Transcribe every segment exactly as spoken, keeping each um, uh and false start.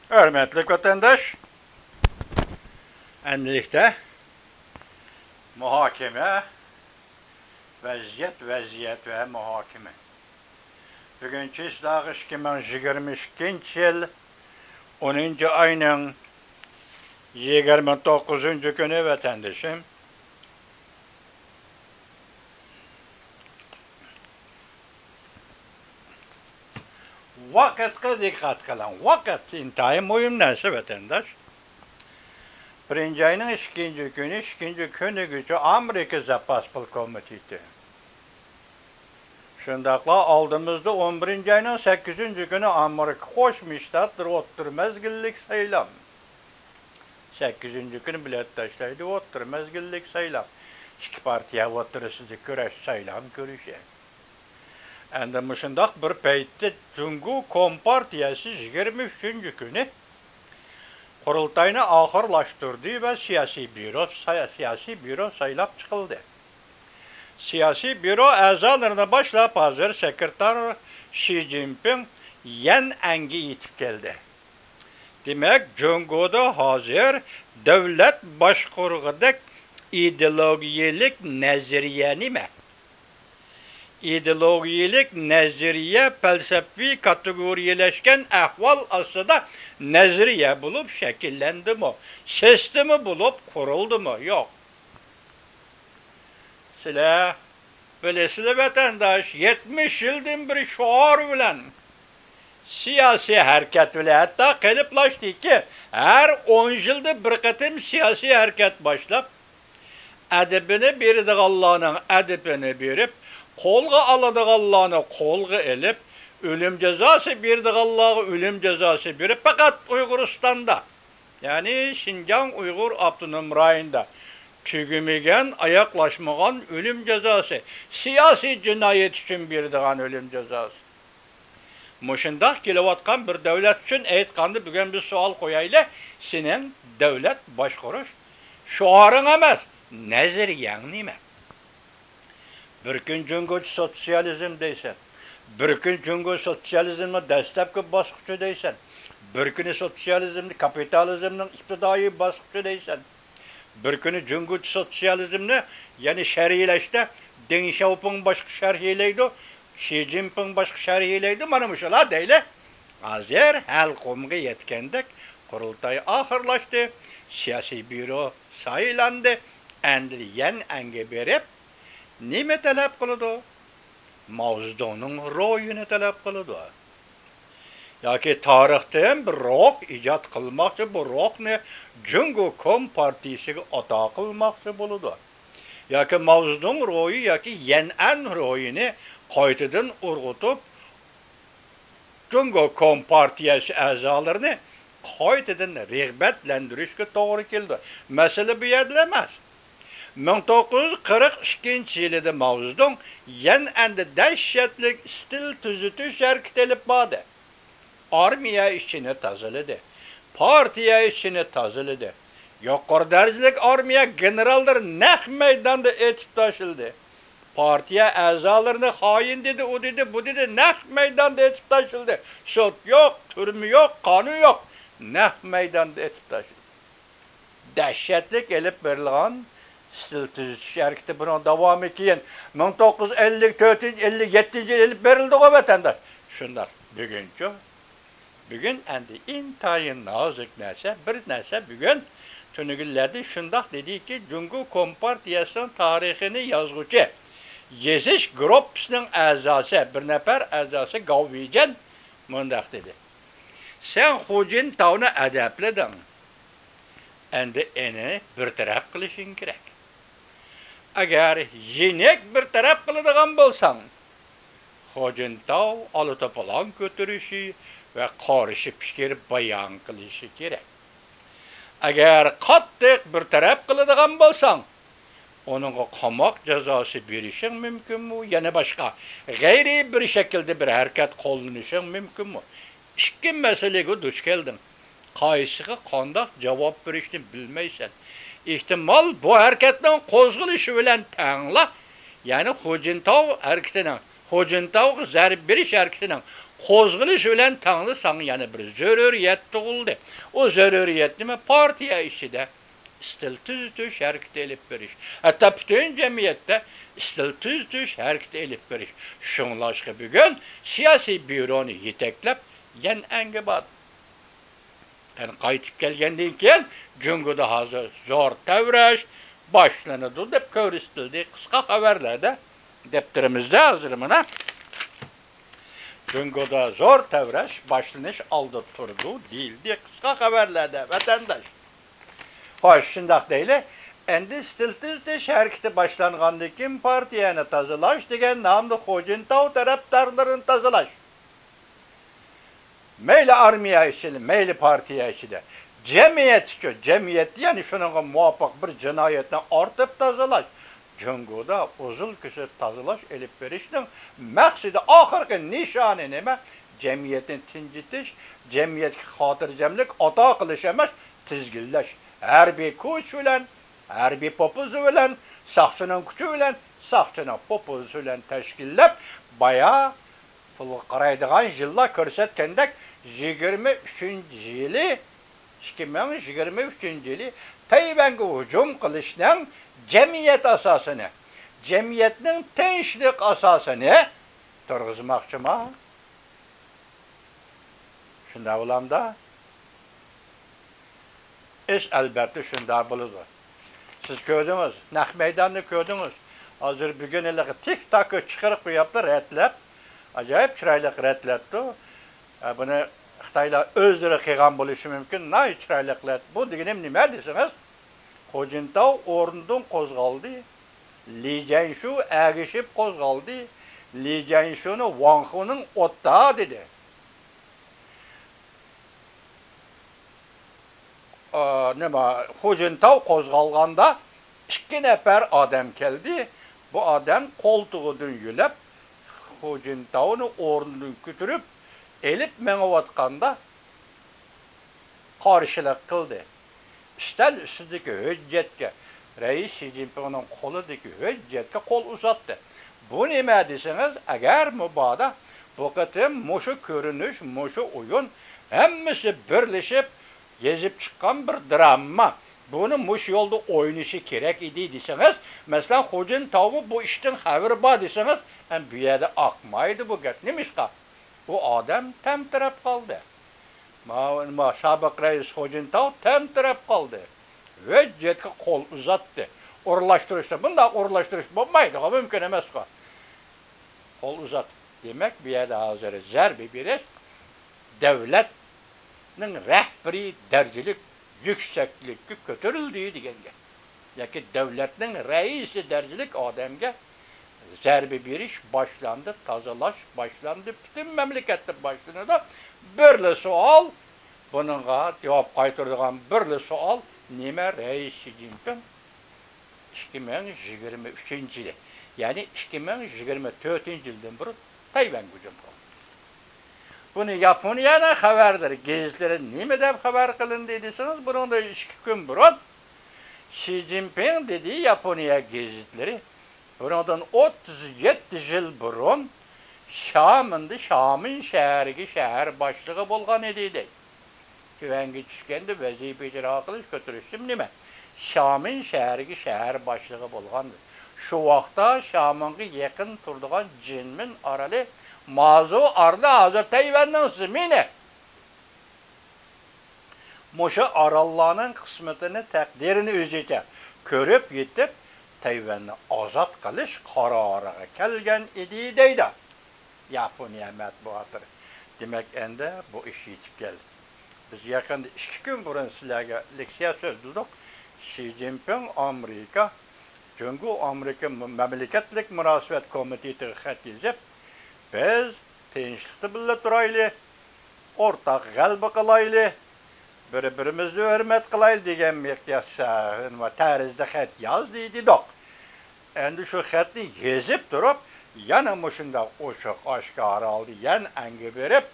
ھۆرمەتلىك ۋەتەنداش، ئەمدىلىكتە مۇھاكىمە، ۋەزىيەت، ۋەزىيەت ۋە مۇھاكىمە. بۈگۈن چېسلاغ ئىككى مىڭ يىگىرمە ئىككىنچى يىل ئونىنچى ئاينىڭ يىگىرمە توققۇزىنچى كۈنى، ۋەتەندىشىم. ۋاقىتقا دىققەت قىلىڭ. ۋاقىت ئىنتايىن مۇھىم نەرسە، ۋەتەنداش. بىرىنچى ئاينىڭ ئىككىنچى كۈنى، ئىككىنچى كۈنىگىچە ئامېرىكا زاپاس پۇل كومىتېتى. شۇنداقلا ئالدىمىزدا ئون بىرىنچى ئاينىڭ سەككىزىنچى كۈنى ئامېرىكا قوشما شتاتلىرى ئوتتۇرا مەزگىللىك سايلام. سەككىزىنچى كۈنى بېلەت تاشلايدۇ، ئوتتۇرا مەزگىللىك سايلام. ئىككى پارتىيە ئوتتۇرىسىدا كۈرەش، سايلام كۈرىشى. ئەمدى مۇشۇنداق بىر پەيتتە جۇڭگو كومپارتىيەسى يىگىرمە ئۈچىنچى كۈنى قۇرۇلتاينى ئاخىرلاشتۇردى ۋە سىياسىي بيۇرو، سىياسىي بيۇرو سايلاپ چىقىلدى. سىياسىي بيۇرو ئەزالىرىنى باشلاپ، ھازىر سېكرېتار شى جىنپىڭ يەنئەنگە يېتىپ كەلدى. دېمەك، جۇڭگودا ھازىر دۆلەت باشقۇرغۇدەك ئىدېئولوگىيەلىك نەزەرىيە نېمە؟ ئىدېئولوگىيەلىك نەزەرىيە پەلسەپىۋى كاتېگورىيەلەشكەن ئەھۋال ئاستىدا نەزەرىيە بولۇپ شەكىللەندىمۇ؟ سىستېما بولۇپ قۇرۇلدىمۇ؟ يوق. سىلەر بىلىسىلەر، ۋەتەنداش، يەتمىش يىلدىن بېرى شوئار بىلەن، سىياسىي ھەرىكەت بىلەن، ھەتتا قېلىپلاشتىكى ھەر ئون يىلدا بىر قېتىم سىياسىي ھەرىكەت باشلاپ، ئەدىپىنى بېرىدىغانلارنىڭ ئەدىپىنى بېرىپ، قولغا ئالىدىغانلارنى قولغا ئېلىپ، ئۆلۈم جازاسى بېرىدىغانلارغا ئۆلۈم جازاسى بېرىپ، پەقەت ئۇيغۇرىستاندا، يەنى شىنجاڭ ئۇيغۇر ئاپتونوم رايونىدا تۈگىمىگەن، ئاياغلاشمىغان ئۆلۈم جازاسى، سىياسىي جىنايەت ئۈچۈن بېرىدىغان ئۆلۈم جازاسى. مۇشۇنداق كېلىۋاتقان بىر دۆلەت ئۈچۈن ئېيتقاندا، بۈگۈن بىز سوئال قويايلى، سېنىڭ دۆلەت باشقۇرۇش شوئارىڭ ئەمەس، نەزەرىيەڭ نېمە؟ بىر كۈن جۇڭگوچە سوتسىيالىزم دەيسەن، بىر كۈن جۇڭگو سوتسىيالىزمنىڭ دەسلەپكى باسقۇچى دەيسەن، بىر كۈنى سوتسىيالىزمنى كاپىتالىزمنىڭ ئىپتىدائىي باسقۇچى دەيسەن. بىر كۈنى جۇڭگوچە سوتسىيالىزمنى، يەنى شەرھلەشتە دېڭ شياۋپىڭ باشقا شەرھلەيدۇ، شى جىنپىڭ باشقا شەرھلەيدۇ، مانا مۇشۇلار دەيلى. ھازىر ھەلقۇمغا يەتكەندەك، قۇرۇلتاي ئاخىرلاشتى، سىياسىي بيۇرو سايلاندى. ئەمدى يەنئەنگە بېرىپ، نېمە تەلەپ قىلىدۇ؟ ماۋزېدۇڭنىڭ روھىنى تەلەپ قىلىدۇ. ياكى تارىختىن بىر روھ ئىجاد قىلماقچى، بۇ روھنى جۇڭگو كومپارتىيىسىگە ئاتا قىلماقچى بولىدۇ. ياكى ماۋزېدۇڭ روھى ياكى يەنئەن روھىنى قايتىدىن ئۇرغۇتۇپ، جۇڭگو كومپارتىيەسى ئەزالىرىنى قايتىدىن رىغبەتلەندۈرۈشكە توغرا كېلىدۇ. مەسىلە بۇ يەردىلا ئەمەس. مىڭ توققۇز يۈز قىرىق ئىككىنچى يىلىدا ماۋزېدۇڭ يەنئەندە دەھشەتلىك ئىستىل تۈزىتىش ھەرىكىتى ئېلىپ باردى. ئارمىيە ئىچىنى تازىلىدى. پارتىيە ئىچىنى تازىلىدى. يۇقىرى دەرىجىلىك ئارمىيە گېنېراللىرى نەق مەيداندا ئېتىپ تاشلىدى. پارتىيە ئەزالىرىنى خائىن دېدى، ئۇ دېدى، بۇ دېدى، نەق مەيداندا ئېتىپ تاشلىدى. سوت يوق، تۈرمە يوق، قانۇن يوق. نەق مەيداندا ئېتىپ تاشلىدى. دەھشەتلىك ئېلىپ بېرىلغان ئىستىل تۈزىتىش ھەرىكىتى، بۇنىڭ داۋامى كېيىن مىڭ توققۇز يۈز ئەللىك تۆتىنچى، ئەللىك يەتتىنچى يىل ئېلىپ بېرىلدىغۇ، ۋەتەنداش. شۇنداق، بۈگۈنچۇ؟ بۈگۈن ئەمدى ئىنتايىن نازۇك نەرسە، بىر نەرسە بۈگۈن تۈنۈگۈنلەردە شۇنداق دېدىكى، جۇڭگو كومپارتىيەسىنىڭ تارىخىنى يازغۇچى، يېزىش گۇرۇپپىسىنىڭ ئەزاسى، بىر نەپەر ئەزاسى گاۋ ۋېيجەن مۇنداق دېدى: سەن خۇجىنتاۋنى ئەدەپلىدىڭ. ئەمدى ئېنى بىر تەرەپ قىلىشىڭ كېرەك. ئەگەر يېنىك بىر تەرەپ قىلىدىغان بولساڭ، خۇجىنتاۋ ئالا توپىلاڭ كۆتۈرۈشى ۋە قارشى پىكىر بايان قىلىشى كېرەك. ئەگەر قاتتىق بىر تەرەپ قىلىدىغان بولساڭ، ئۇنىڭغا قاماق جازاسى بېرىشىڭ مۇمكىنمۇ؟ يەنە باشقا غەيرىي بىر شەكىلدە بىر ھەرىكەت قوللىنىشىڭ مۇمكىنمۇ؟ ئىككى مەسىلىگە دۇچ كەلدىڭ. قايسىغا قانداق جاۋاب بېرىشنى بىلمەيسەن. ئېھتىمال، بۇ ھەرىكەتنىڭ قوزغىلىشى بىلەن تەڭلا، يەنى خۇجىنتاۋ ھەرىكىتىنىڭ، خۇجىنتاۋغا زەربە بېرىش ھەرىكىتىنىڭ قوزغىلىش بىلەن تەڭلا ساڭا يەنە بىر زۆرۈرىيەت تۇغۇلدى. ئۇ زۆرۈرىيەت نېمە؟ پارتىيە ئىچىدە ئىستىل تۈزىتىش ھەرىكىتى ئېلىپ بېرىش، ھەتتا پۈتۈن جەمئىيەتتە ئىستىل تۈزىتىش ھەرىكىتى ئېلىپ بېرىش. شۇڭلاشقا بۈگۈن سىياسىي بيۇرونى يېتەكلەپ يەنئەنگە باردى. يەنى قايتىپ كەلگەندىن كېيىن جۇڭگودا ھازىر زور تەۋرەش باشلىنىدۇ دەپ كۆرسىتىلدى قىسقا خەۋەرلەردە. دەپتىرىمىزدە ھازىر مانا جۇڭگودا زور تەۋرەش باشلىنىش ئالدىدا تۇرىدۇ دېيىلدى قىسقا خەۋەرلەردە، ۋەتەنداش. خوش، شۇنداق دەيلى. ئەندى ئىستىل تۈزىتىش ھەرىكىتى باشلانغاندىن كېيىن پارتىيەنى تازىلاش دېگەن نامدا خۇجىنتاۋ تەرەپدارلىرىنى تازىلاش. مەيلى ئارمىيە ئىچىدە، مەيلى پارتىيە ئىچىدە، جەمئىيەت ئىچىدە، جەمئىيەتتە، يەنى شۇنىڭغا مۇۋاپىق بىر جىنايەتنى ئارتىپ تازىلاش. جۇڭگودا ئۇزۇل-كېسىل تازىلاش ئېلىپ بېرىشنىڭ مەقسىتى، ئاخىرقى نىشانى نېمە؟ جەمئىيەتنى تىنجىتىش، جەمئىيەتكە خاتىرجەملىك ئاتا قىلىش ئەمەس، تىزگىنلەش. ھەربىي كۈچ بىلەن، ھەربىي پوپىزم بىلەن، ساقچىنىڭ كۈچى بىلەن، ساقچىنىڭ پوپىزمى بىلەن تەشكىللەپ، بايا پۇلغا قارايدىغان يىللار كۆرسەتكەندەك، يىگىرمە ئۈچىنچى يىلى، ئىككى مىڭ يىگىرمە ئۈچىنچى يىلى تەيۋەنگە ھۇجۇم قىلىشنىڭ جەمئىيەت ئاساسىنى، جەمئىيەتنىڭ تىنچلىق ئاساسىنى تۇرغۇزماقچىما؟ شۇنداق بولامدا؟ ئىش ئەلۋەتتە شۇنداق بولىدۇ. سىز كۆردىڭىز، نەق مەيداننى كۆردىڭىز. ھازىر بۈگۈن ھېلىقى تىك تاكى چىقىرىپ قويۇپتۇ، رەتلەپ. ئاجايىپ چىرايلىق رەتلەپتۇ. ئە، بۇنى خىتايلار ئۆزلىرى قىلغان بولۇشى مۇمكىن. ناھايىتى چىرايلىق رەت. بۇ دېگىنىم نېمە دېسىڭىز، خۇجىنتاۋ ئورنىدىن قوزغالدى. لى جيەنشۇ ئەگىشىپ قوزغالدى. لى جيەنشۇنى ۋاڭ خېنىڭ ئوتتا دېدى. ئا، نېمە، خۇجىنتاۋ قوزغالغاندا ئىككى نەپەر ئادەم كەلدى. بۇ ئادەم قولتۇقىدىن يۆلەپ، خۇجىنتاۋنى ئورنىدىن كۆتۈرۈپ ئېلىپ مېڭىۋاتقاندا قارشىلىق قىلدى. ئۈستەل ئۈستىدىكى ھۆججەتكە، رەئىس شى جىنپىڭنىڭ قولىدىكى ھۆججەتكە قول ئۇزاتتى. بۇ نېمە دېسىڭىز، ئەگەر مۇبادا بۇ قېتىم مۇشۇ كۆرۈنۈش، مۇشۇ ئويۇن ھەممىسى بىرلىشىپ يېزىپ چىققان بىر درامما، بۇنى مۇشۇ يولدا ئوينىشى كېرەك ئىدى دېسىڭىز، مەسىلەن، خۇجىنتاۋمۇ بۇ ئىشتىن خەۋىرى بار دېسىڭىز، ئەم، بۇ يەردە ئاقمايدۇ بۇ گەپ. نېمىشقا؟ ئۇ ئادەم تەمتىرەپ قالدى. ما، ما، سابىق رەئىس خۇجىنتاۋ تەمتىرەپ قالدى. ھۆججەتكە قول ئۇزاتتى. ئورۇنلاشتۇرۇشتا بۇنداق ئورۇنلاشتۇرۇش بولمايدىغۇ، مۇمكىن ئەمەسقۇ. قول ئۇزات. دېمەك، بۇ يەردە ھازىر زەربە بېرىش دەۋلەتنىڭ رەھبىرىي دەرىجىلىك يۈكسەكلىككە كۆتۈرۈلدى دېگەن گەپ. ياكى دەۋلەتنىڭ رەئىسى دەرىجىلىك ئادەمگە زەربە بېرىش باشلاندى، تازىلاش باشلاندى، پۈتۈن مەملىكەتتە باشلىنىدۇ. بىرلا سوئال، بۇنىڭغا جاۋاب قايتۇرىدىغان بىرلا سوئال، نېمە رەئىس شى جىنپىڭ ئىككى مىڭ يىگىرمە ئۈچىنچى يىلى، يەنى ئىككى مىڭ يىگىرمە تۆتىنچى يىلدىن بۇرۇن تەيۋەنگە ھۇجۇم قىلدى. بۇنى ياپونىيەنىڭ خەۋەرلىرى، گېزىتلىرى نېمە دەپ خەۋەر قىلىندى دېسىڭىز، بۇنىڭدىن ئىككى كۈن بۇرۇن شى جىنپىڭ دېدى، ياپونىيە گېزىتلىرى، بۇنىڭدىن ئوتتۇز يەتتە يىل بۇرۇن شامىندا، شامىن شەھىرىگە شەھەر باشلىقى بولغان ئىدى، دەيدۇ. تۆۋەنگە چۈشكەندە ۋەزىپە ئىجرا قىلىش، كۆتۈرۈشتىن نېمە؟ شامىن شەھىرىگە شەھەر باشلىقى بولغان. شۇ ۋاقىتتا شامىنغا يېقىن تۇرىدىغان جىنمىن ئارىلى، مازۇ ئارىلى ھازىر تەيۋەننىڭ زېمىنى. مۇشۇ ئاراللارنىڭ قىسمىتىنى، تەقدىرىنى ئۆزىچە كۆرۈپ يېتىپ، تەيۋەننى ئازاد قىلىش قارارىغا كەلگەن ئىدى، دەيدۇ ياپونىيە مەتبۇئاتلىرى. دېمەك، ئەندى بۇ ئىش يېتىپ كەلدى. بىز يېقىندا ئىككى كۈن بۇرۇن سىلەرگە لېكسىيە سۆزلىدۇق. شى جىنپىڭ ئامېرىكا، جۇڭگو ئامېرىكا مەملىكەتلىك مۇناسىۋەت كومىتېتىغا خەت يېزىپ، بىز تىنچلىقتا بىللە تۇرايلى، ئورتاق غەلىبە قىلايلى، بىر-بىرىمىزنى ھۆرمەت قىلايلى دېگەن مىقياس، نېمە، تەرزدە خەت يازدى دېدۇق. ئەندى شۇ خەتنى يېزىپ تۇرۇپ، يەنە مۇشۇنداق ئوچۇق ئاشكارا ھالدا يەنئەنگە بېرىپ،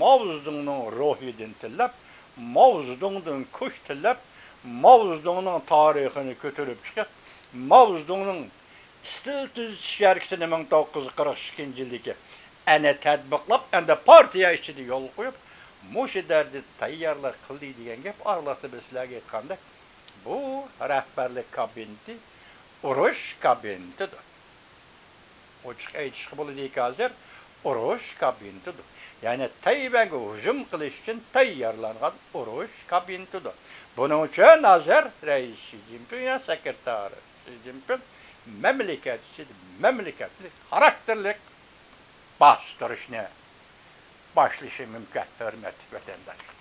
ماۋزېدۇڭنىڭ روھىدىن تىللاپ، ماۋزېدۇڭدىن كۈچ تىللاپ، ماۋزېدۇڭنىڭ تارىخىنى كۆتۈرۈپ چىقىپ، ماۋزېدۇڭنىڭ ئىستىل تۈزىتىش ھەرىكىتىنى مىڭ توققۇز يۈز قىرىق ئىككىنچى يىلدىكى ئەنە تەتبىقلاپ، ئەمدى پارتىيە ئىچىدە يولغا قويۇپ، مۇشۇ دەرىجىدە تەييارلىق قىلدى دېگەن گەپ. ئارىلىقتا بىز سىلەرگە ئېيتقاندەك، بۇ رەھبەرلىك كابىنېتى ئۇرۇش كابىنېتىدۇر. ئوچۇق ئېيتىشقا بولىدۇكى، ھازىر ئۇرۇش كابىنېتىدۇر. يەنى تەيۋەنگە ھۇجۇم قىلىش ئۈچۈن تەييارلانغان ئۇرۇش كابىنېتىدۇر. بۇنىڭ ئۈچۈن ھازىر رەئىس شى جىنپىڭ يا سېكرېتار شى جىنپىڭ مەملىكەت ئىچىدە مەملىكەتلىك خاراكتېرلىك باستۇرۇشنى باشلىشى مۇمكىن، ھۆرمەتلىك ۋەتەنداشلار.